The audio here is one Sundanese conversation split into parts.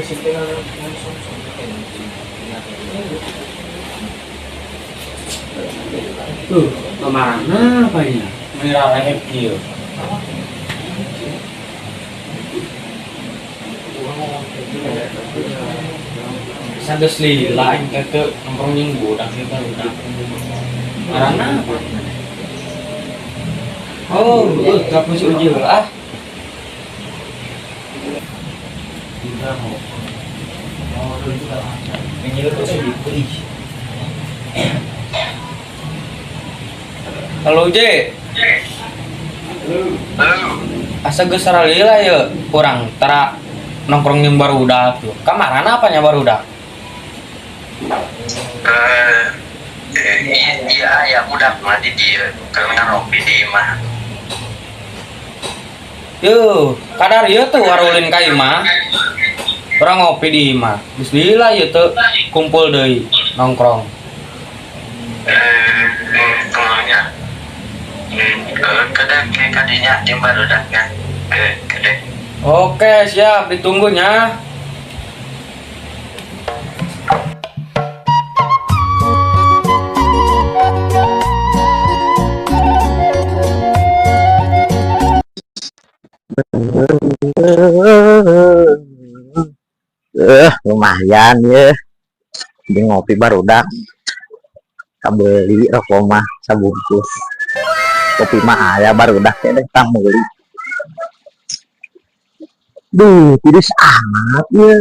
Tuh, kemana apa ya? Merah leher kieu. Sageus lila aing teh teu nongkrong jeung budak ieu barudak. Ngaranna apa? Oh, telepon si Uji heula ah. Halo J. Asa geus saralila ye urang tara nongkrong jeung barudak tuh. Kamarana apa nya barudak? Iya ya udah mah di dia keur ngaropi di imah. Yuh, kadar ieu tuh warulin ka imah. Urang ngopi di imah. Geus lila ieu teu kumpul deui nongkrong. Kumanya kada ke kadinya jeung barudaknya kade. Oke, siap ditunggunya. Lumayan ya. Di ngopi barudak. Kabeli rokok mah sabungkus. Kopi mah aya barudak teh deh tang meuli. Duh, tiris amat ya.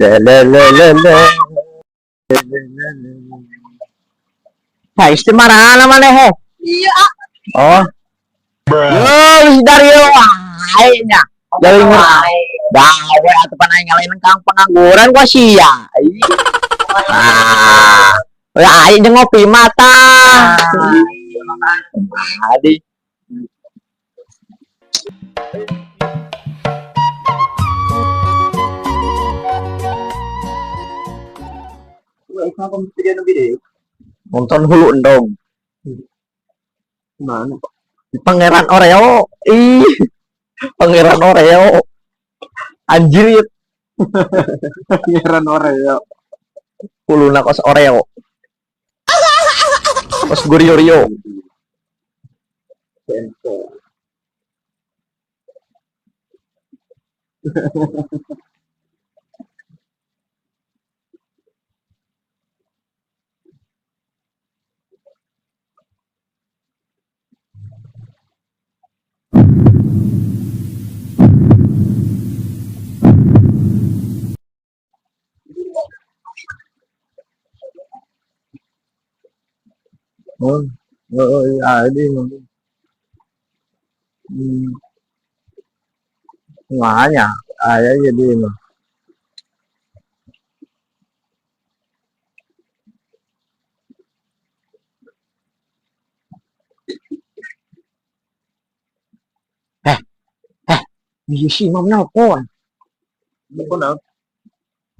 Le le le le. Nah, istri marah maneh he? Iya. Oh. Yo, si Dario wae nya. Jadi gawe atuh pan aing ngalain kang pengangguran kok sia. Ah. Ya aing jeung ngopi mata. Adi. Nonton hulu endog. Mana Pak? Pangeran Oreo. Ih. Pangeran Oreo. Anjir. Pangeran Oreo. Huluna kos Oreo. Kos Goriorio. Sensor. Oh, oh, iya ini. Makanya aya jadi mah. Eh, iya si Imam nelpon. Nelpon naon?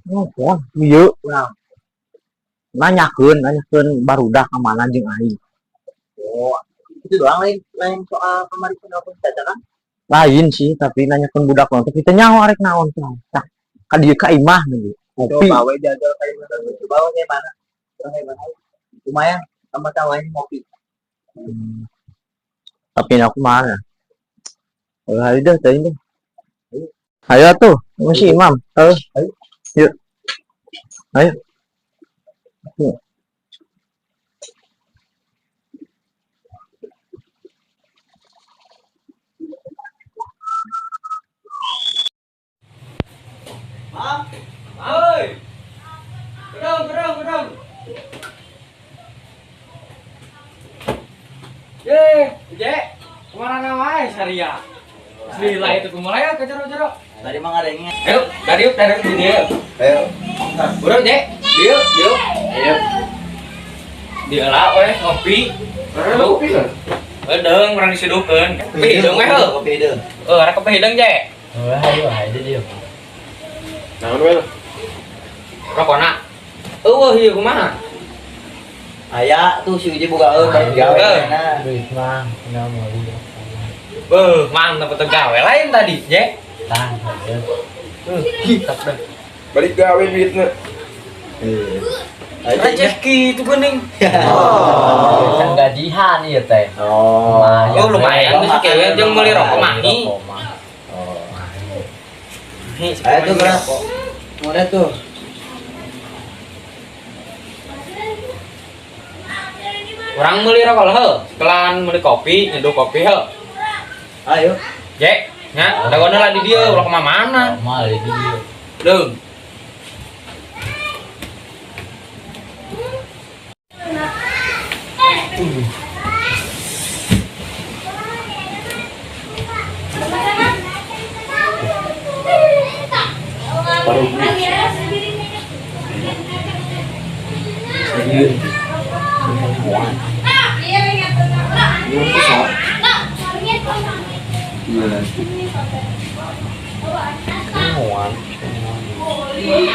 Nelpon. Iya. Nah. Nanyakeun barudak ka mana jeung aing. Oh, itu doang lain soal kamari penelpon caca kan? Lain sih, tapi nanyakeun budak naon. Tapi teu nyaho arek naon teh. Tah, ka dieu ka imah nih. Ngopi. Coba we jagal ka imah teh. Coba we kayak mana? Coba kayak mana? Lumayan sama-sama ini ngopi. Tapi aku mana? Oh, ayo dah, tadi dah. Ayo tuh, masih Imam. Ayo. Yuk. Ayo. Yuk. Maaf. Oi. Gedong, gedong, gedong. Ye, Je. Kemana wae Syariah? Lila itu kumaha ya ke jero-jero. Tadi mah ngadengnya. Ayo, dari yuk, dari di dieu. Ayo. Bro, Je. Dieu, dieu. Ayo. Dieu lah we ngopi. Kopi kan? Edeung urang disidukeun. Kopi hideung we heuh. Kopi hideung. Heuh, arek kopi hideung, Je. Wah, ayo aja dia. Naon we? Rokona. Eueuh ieu kumaha? Aya tuh si Uji boga eueuh bari gawe enak. Duit mah, kenal mau lihat. Beuh, mantap betul gawe lain tadi, Je. Tah, Hitap dah. Balik gawe duitna. Receh kitu geuning. Can gajihan ieu teh. Oh. Oh, lumayan tuh si kewe jeung meuli rokok mahi. Oh. Nih, si Ayo kewe tuh, meuli Bro. rokok. Mulai tuh. Urang meuli rokok lah heuh. Sekelan meuli kopi, nyeduh kopi heuh. Ayo. Jek, nya, dagona lah di dieu ulah ka mana. Mal di dieu. Deung.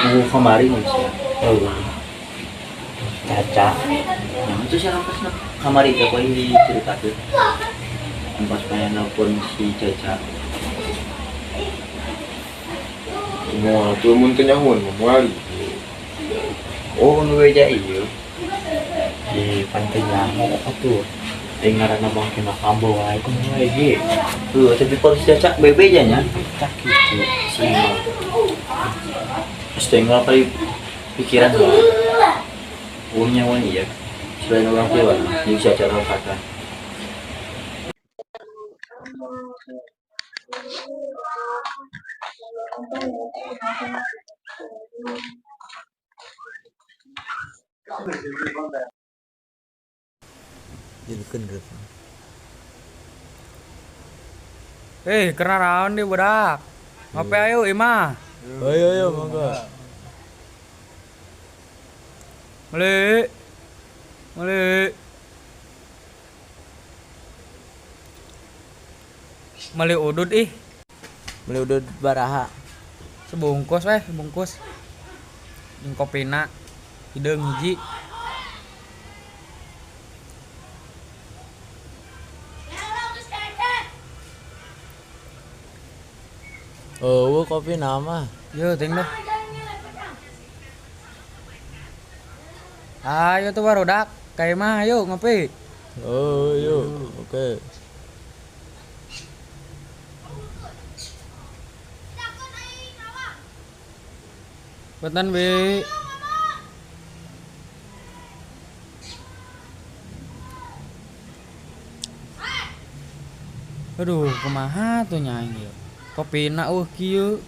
Mau kemari manusia. Caca. Yang itu sih pas kamari teh poin diceritakeun. Pas pengen nelpon si Caca. Moal tuh mun teu nyahoan mah moal. Oh, nu beja ieu. Di pantai nyaho atuh. Teh ngaranna bangke mah kambo wae kumaha ge. Tuh, tapi kalau si Caca bebeja nya. Cak gitu. Si Imam. Terus teh kali pikiran lah. Uangnya wan iya. Selain orang tua, ini bisa cara kata. Eh, kena raon deh budak. Ngopi ayo imah. Ayo ayo mangga. Meuli. Meuli. Meuli udud ih. Beli udud baraha. Sebungkus weh, sebungkus. Jeung kopina. Hideung hiji. Oh, kopi nama. Yo, ting dah. Ayo tuh barudak, kayak mah ayo ngopi. Oh, yuk. Oke. Punten, Bi. Aduh, kumaha tuh nya aing ieu. Kopina eueuh kieu.